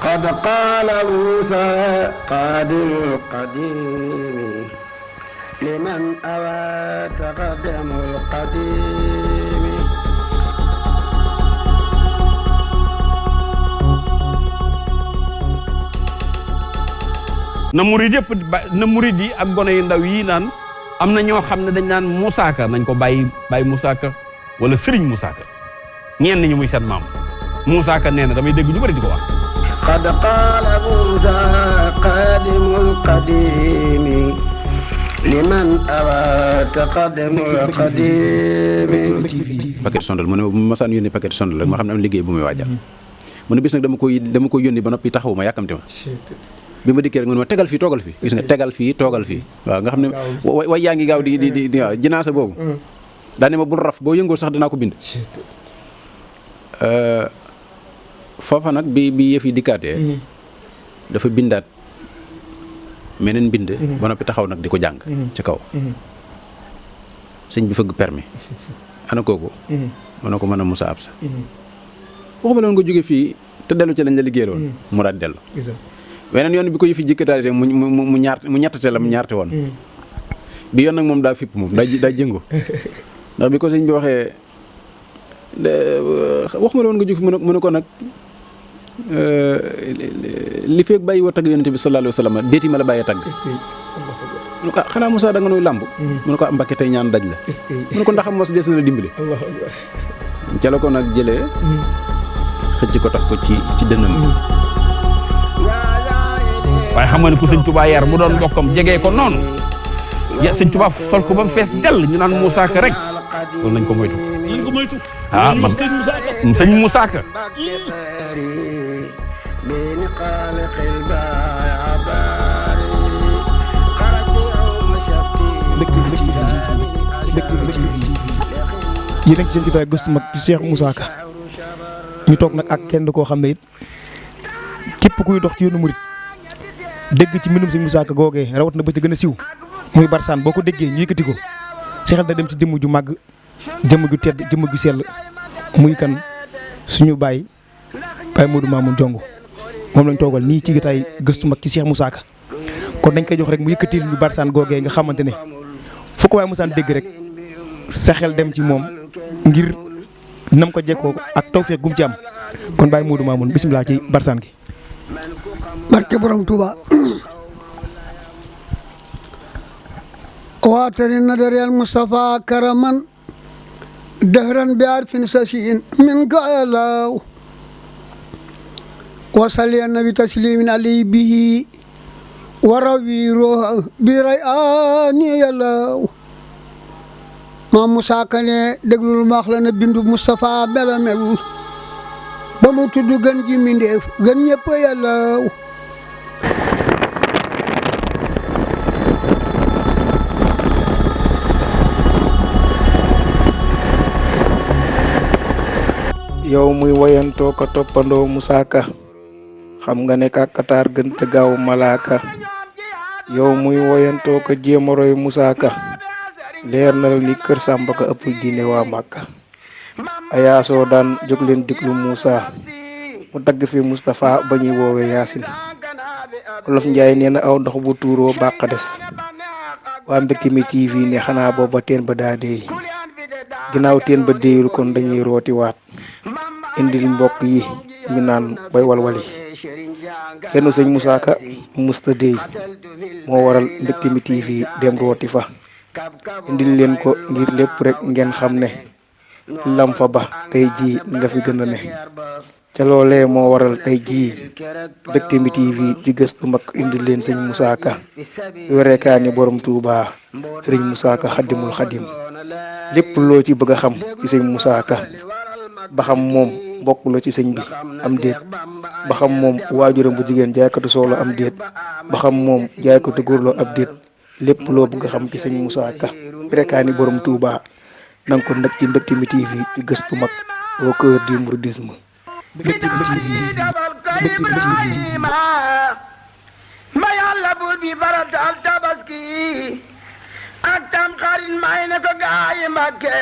قد قال موسى قادم القديم لمن أوى تقدم القديم na murid yëpp na murid yi ak gone yu ndaw yi naan am na ñoo xam ne dañ naan Moussa Ka nañ ko bàyyi Moussa Ka wala Serigne Moussa Ka ñenn ñi muy seen maam Moussa Ka nee na damay dégg ñu bari di ko wax قد قال موسى قادم القديم لمن أوى تقدم القديم paquet sondal mu ne bu ma masaan yónni paquet sondal rek ma xam ne am liggéey bu muy waajal mu ne bis nag dama ko yónni ba noppi taxaw ma yàkkamti ma bi ma dikkee rek mu ne ma tegal fii toogal fii gis nga tegal fii toogal fii waaw nga xam ne way yaa ngi gaaw di waaw jinaasa boobu daa ne ma bul raf boo yëngoo sax dinaa ko bind foofa nag bi yëf yi dikkaatee dafa bindaat meneen bind ba noppi taxaw nag di ko jàng ci kaw sëñ bi fëgg permis ana kooku mu ne ko mën a Moussa Absa waxuma loon nga jóge fii te dellu ci lañ la liggéeyaloon mu daal dellu weneen yoon bi ko yëfi jikkataate mu ñettate la mu ñaarte woon bi yoon nag moom daa fipp moom daa jëngo ndax bi ko sëñ bi waxee waxuma la woon nga jóg mu ne ko nag li feeg bàyyi woo tagg yonente bi sallallahu alayhi wa sallam déeti ma la bàyyee tagg mu ne ko xanaa Moussa da nga nuy làmb mu ne ko Mbàkke tey ñaan daj la mu ne ko ndax mos des na la dimbali ca la ko nag jëlee xëcc ko tax ko ci dënnam waaye xam nga ne ku sëñ Touba yar bu doon bokkam jegee ko noonu ya sëñ Touba sol ko ba mu fees dell ñu naan Moussa Ka rek loolu nañ ko moytu man sëñ Moussa Ka yéen a ngi ci seen jotaay gëstu mag ci Cheikh Moussa Ka ñu toog nag ak kenn koo xam ne it képp kuy dox ci yoonu murit dégg ci mbindum sëñ Moussa Ka googee rawat na ba ci gën a siw muy barsaan boo ko déggee ñu yëkkati ko seexal da dem ci jëmm ju màgg jëmm ju tedd jëmm ju sell muy kan suñu baay Modou Mamoun Jongu moom lañ toogal nii ci jotaay gëstu mag ci Cheikh Moussa Ka kon dañ koy jox rek mu yëkkatil ñu barsaan googee nga xamante ne fu ko waaye musaan dégg rek sa xel dem ci moom ngir nam ko jekkoo ak tawfeex gum ci am kon Baye Modou Mamoun bisimilah ci barsaan gi. barke borom Touba waatani nadariyal Mustafa karaman dahran bi arfin sasiin min gaalaw wasalli nabi taslimin alayhi bihi warawi roha bi rayani yàllaw maam Moussa Ka ne déglul maax la na bindu Moustapha mela mel ba mu tudd gën ji mindeef gën ñëpp yàllaw yow muy woyantoo ko toppandoo Moussa Ka xam nga ne kàkkataar gën te gaaw malaaka yow muy woyantoo ko jéem a roy Moussa Ka leer na la ni kër Sàmba Ka ëppul diine waa Màkka ayaasoo daan jóg leen diglu Moussa mu tagg fi Moustapha ba ñuy woowee Yaasin Wolof Njaay nee na aw ndox bu tuuroo bàq des waa Mbekki mi TV ne xanaa booba teen ba daa deey ginnaaw teen ba deeyul kon dañuy rooti waat indil mbokk yi ñu naan bay walwali kenn sëñ Moussa Ka musta deey moo waral Mbekki mi TV dem rooti fa indil leen ko ngir lépp rek ngeen xam ne lam fa ba tey jii nga fi gën a ne ca loolee moo waral tey jii Mbekki mi TV ci gëstu mag indil leen sëñ Moussa Ka yorekaani borom Touba sëriñ Moussa Ka xaddimul xaddim lépp loo ci bëgg a xam ci sëñ Moussa Ka ba xam moom bokk la ci sëñ bi am déet ba xam moom waajuram bu jigéen jaaykatu soolo am déet ba xam moom jaaykatu góorloo ab déet lépp loo bëgg a xam ci sëñ Moussa Ka rekaani borom Touba na nga ko nag ci Mbekki mi TV di gëstu mag au cœur du mouridisme. Mbekki mi TV ma yàlla buur bi faratal tabaski ak tam xarit may na ko gaayi Mbàkke